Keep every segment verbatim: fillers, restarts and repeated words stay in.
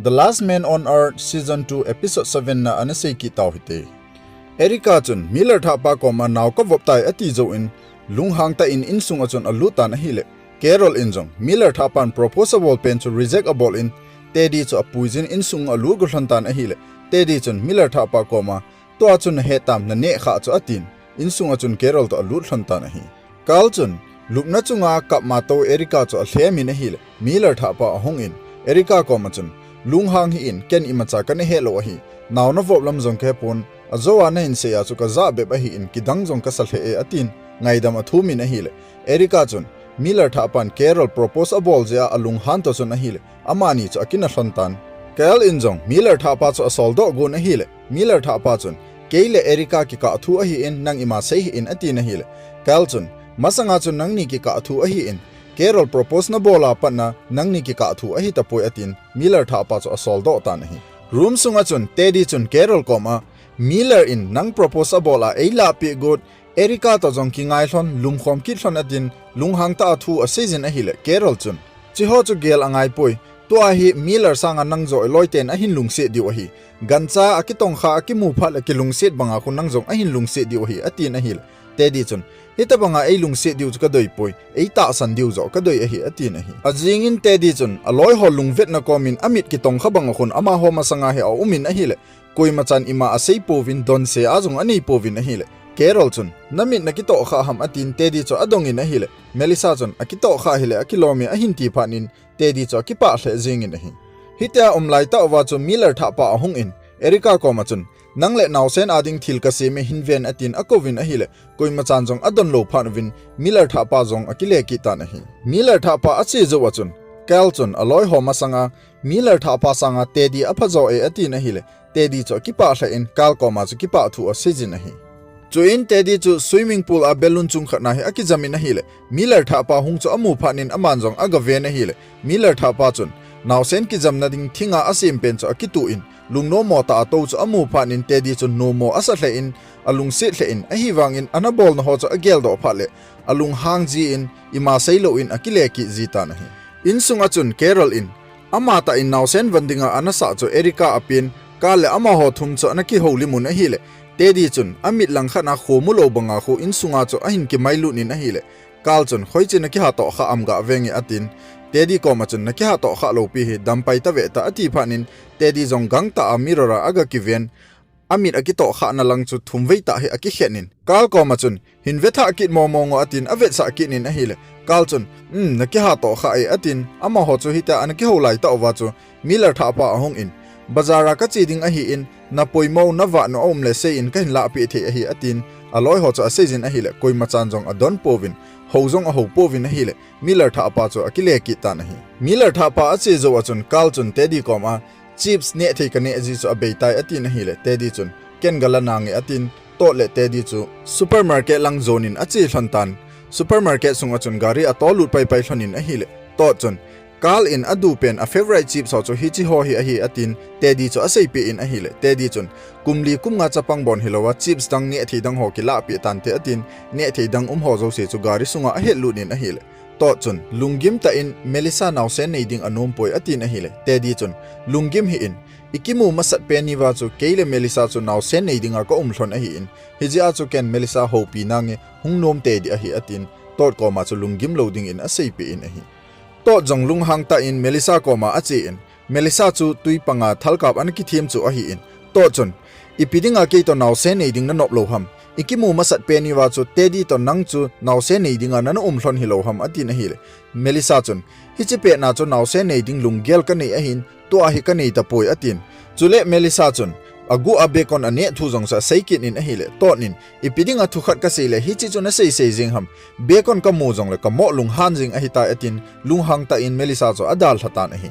The Last Man on Earth Season two Episode seven na ana sei kit tau hite. Erica chun Miller thahpa koma nao kavop tai ati jouvin, lunghang tah in insung a chun alut tan ahile, Carol in jong Miller thahpan propose abol pen chu reject abol in, Teddy chu apuijin insung alut go lhon tan ahile, Teddy chun Miller thahpa koma, tua chu nahet tam, naneh kha chu atin, insung a chun Carol toh alut lhon tan ahi. Carl chun lupna chunga kap ma to Erica chu alhem in ahile, Miller thahpa ahung in, Erica koma chun, lunghang hih in, ken imacha kana het lou ahi, nao navop lam jong kahe pon, ajou a nahin sei a chu kajah bep ahi in, kidang jong kasa lheh e atin, ngaidam athum in ahile, Erica chun Miller thahpan Carol propose abol jeh a alunghan toh chun ahile, amani chu akina lhon tan. Carl in jong Miller thahpa chu asol doh gon ahile, Miller thahpa chun, kei le Erica kikah thu ahi in, nang ima sei hih in atin ahile, Carl chun, masanga chun nangni kikah thu ahi in, Carol propose nabol a patna nangni kikah thu ahi tapoi atin, Miller thahpa chu asol doh tan ahi. Room sunga chun Teddy chun Carol koma, Miller in nang propose abol a eilahpeh got, Erica toh jong kingai lhon, lumkhom kit lhon atin, lunghang tah a thu asei jin ahile, Carol chun, chiho chu gel angai poi, tua hi Miller sanga nang joh iloi ten ahin lungset diu ahi. Gancha akitongkha akimu phat le kilungset banga khu nang jong ahin lungset diu ahi, atin ahile, Teddy chun, hitabanga eilungset diu chu kadei poi, eitahsan diu joh kadei ahi, atin ahi. Ajing in Teddy chun aloi ho lungvetna komin amit kitongkha banga khun amaho masanga hi aum in ahile, koima chan ima asei pouvin, donse a jong anei pouvin ahile, Carol chun, namit nakitoh kha ham atin, Teddy chu adong in ahile, Melissa chun, akitoh kha hile akilom e ahin ti phat in, Teddy chu akipah lheh jing in ahi. Hitia um lai tah uva chu Miller thahpa ahung in, Erica koma chun, nang le naosen a ding thil kasem e, hin ven atin akouvin ahile, koima chan jong adon lou phat uvin, Miller thahpa jong akile kit tan ahi. Miller thahpa ache jou a chun, Carl chun aloi ho masanga, Miller thahpa sanga Teddy apha jo e atin ahile, Teddy chu akipah lheh in, Carl koma chu kipah thu asei jin ahi. Chuin Teddy chu swimming pool a balloon chung khat na hi akijam in ahile, Miller thahpa hung chu amu phat in aman jong agaven ahile, Miller thahpa chun, naosen kijamna ding thinga asem pen chu akituh in, lungnommo tah a tou chu amu phat in Teddy chun nommo asa lheh in, alungset lheh in, ahivangin ana bolna ho chu agel doh phat le, alunghang ji in, ima sei lou in akile kit ji tan ahi. Insung a chun Carol in, ama tah in naosen von dinga ana sah chu Erica apen, Carl le amaho thum chu ana kihoulim un ahile, Teddy chun amit langkhat a khomu lou banga khu insunga chu ahin kimailut in ahile, Carl chun, khoiche nakiha toh kha am gah venge atin, Teddy koma chun, nakiha toh kha lou pi hi, dampai tave ta ati phat in, Teddy jong gangtah a mirror a agakiven, amit akitoh khahna lang chu thumvei tah hi akikhen in, Carl koma chun, hin vethah kit momo ngo atin avetsah kit in ahile, Carl chun, um, nakiha toh kha e atin, amaho chu hitia ana kihou lai tah uva chu, Miller thahpa ahung in, bazar a kache ding ahi in, napoimo, navahnu aum le sei in kahin lahpeh thei ahi atin, aloi ho chu asei jin ahile, koima chan jong adon pouvin, hou jong ahou pouvin ahile, Miller thahpa chu akile kit tan ahi. Miller thahpa ache jou a chun Carl chun Teddy koma, chips neh thei kaneh ji chu abeitai atin ahile, Teddy chun, ken gala nange atin, Todd le Teddy chu supermarket lang jon in ache lhon tan. Supermarket sunga chun gari atolut paipai lhon in ahile, Todd chun, Carl in adu pen a favorite chips ho chu hiche ho hi ahi atin, Teddy chu aseipeh in ahile, Teddy chun, kum li kum nga chapang bon hilou a chips dang neh thei dang ho kilahpeh tante atin, neh thei dang um ho jouse chu gari sunga ahetlut in ahile, Todd chun, lunggim tah in Melissa naosen nei ding anom poi atin ahile, Teddy chun, lunggim hih in, ikimu masat pen niuva chu kei le Melissa chu naosen nei dinga kaum lhon ahi in, hijeh a chu ken Melissa houpi nange hung nom tei ding ahi atin, Todd koma chu lunggim lou dingin aseipeh in ahi. Todd jong lunghang tah in Melissa koma ache in, Melissa chu twi panga thalkap ana kithem chu ahi in, Todd chun, ipi dinga kei toh naosen nei ding nanop lou ham? Ikimu masat pen niuva chu Teddy toh nang chu naosen nei dinga nana um lhon hilou ham atin ahile, Melissa chun, hiche petna chu naosen nei ding lunggel kanei ahin, tua hi kanei tapoi atin. Chule Melissa chun, aguh a bacon aneh thu jong chu asei kit in ahile, Todd in, ipi dinga thukhat kasei le hiche chu nasei sei jeng ham? Bacon kamu jongle kamoh lunghan jeng ahitai atin, lunghang tah in Melissa chu adalha tan ahi.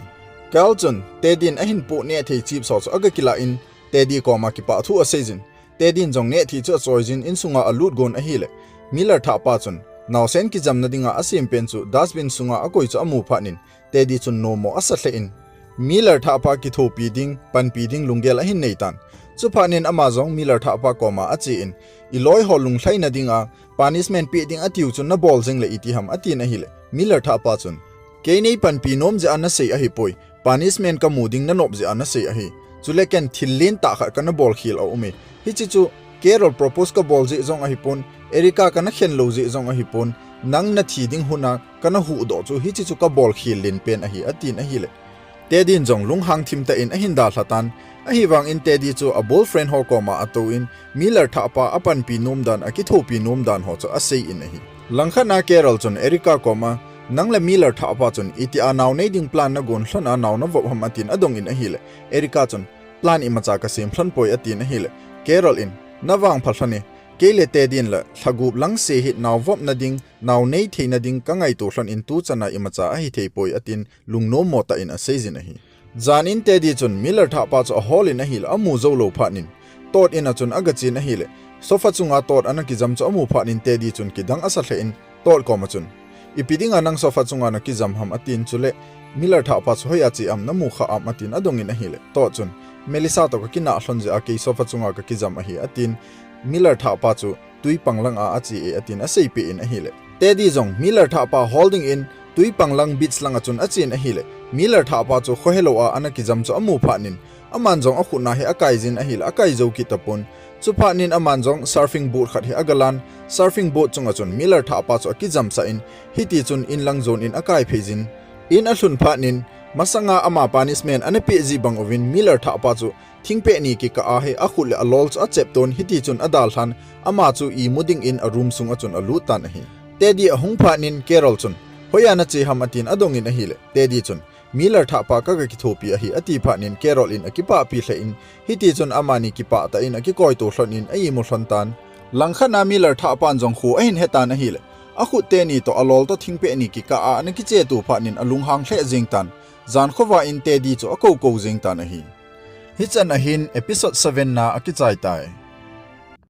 Carl chun, Teddy in ahin poh neh thei chips ho chu agakilah in, Teddy koma kipah thu asei jin, Teddy in jong neh thei chu achoi jin insunga alut gon ahile, Miller thahpa chun, naosen kijamna dinga asem pen chu dustbin sunga akoi chu amu phat in, Teddy chun nommo asa lheh in, Miller thahpa kithopi ding, panpi ding lunggel ahin nei tan. Chuphat in ama jong Miller thahpa koma ache in, iloi ho lunglhaina dinga punishment peh ding atiu chu nabol jeng le iti ham atin ahile, Miller thahpa chun, kei nei panpi nom jeh a nasei ahipoi, punishment kamu ding nanop jeh a nasei ahi. Chule ken thil lentah khat kana bol khel a um e. Hiche chu Carol propose kabol jeh jong ahipon, Erica kana khen lou jeh jong ahipon, nang nathi ding hun a kana huhdoh chu hiche chu kabol khel len pen ahi, atin ahile. Teddy in jong lunghang thim tah in ahin dalha tan, ahivangin Teddy chu a boyfriend ho koma atouvin, Miller thahpa apanpi nom dan, akithopi nom dan ho chu asei in ahi. Langkhat na Carol chun Erica koma, nang le Miller thahpa chun itia nao nei ding plan nagon lhon a nao navop ham, atin adong in ahile, Erica chun, plan imacha kasem lhon poi, atin ahile, Carol in, navangpha lhon e, kei le Teddy in la lha gup lang se hi nao vop nading, nao nei thei nading kangaito lhon in tuchan a imacha ahithei poi, atin lungnom mo tah in asei jin ahi. Jan in Teddy chun Miller thahpa chu ahol in ahile, amu jou lou phat in, Todd in a chun agachen ahile, sofa chunga Todd ana kijam chu amu phat in Teddy chun kidang asa lheh in, Todd koma chun, ipi dinga nang sofa chunga nakijam ham, atin chule, Miller thahpa chu hoiya che am, namu kha am, atin adong in ahile, Todd chun, Melissa toh kakinah lhon jeh a kei sofa chunga kakijam ahi, atin, Miller thahpa chu twi panglang a ache e, atin aseipeh in ahile, Teddy jong Miller thahpa hol ding in twi panglang beach lang a chun achen ahile, Miller thahpa chu khohelou a ana kijam chu amu phat in, aman jong akhut na hi akai jin ahile, akai jou kit tapon. Chuphat in aman jong surfing board khat hi agalan, surfing board chunga chun Miller thahpa chu akijamsah in, hiti chun in lang jon in akai phei jin. In alhun phat in, masanga ama punishment ana peh jeh bang uvin Miller thahpa chu thingpeh ni kikah a hi akhut le alol chu achep ton, hiti chun adalhan, ama chu imu ding in a room sunga chun alut tan ahi. Teddy ahung phat in Carol chun, hoiya nache ham, atin adong in ahile, Teddy chun, Miller thahpa kaga kithopi ahi, ati phat in Carol in akipahpi lheh in, hiti chun amani kipah tah in akikoito lhon in a-imu lhon tan. Langkhat na Miller thahpan jong kho ahin he tan ahile, akhut teni toh alol toh thingpeh ni kikah a ana kicheto phat in alunghang lheh jeng tan. Jan khovah in Teddy chu akoukou jeng tan ahi. Hichan ahin episode seven na akichai tai.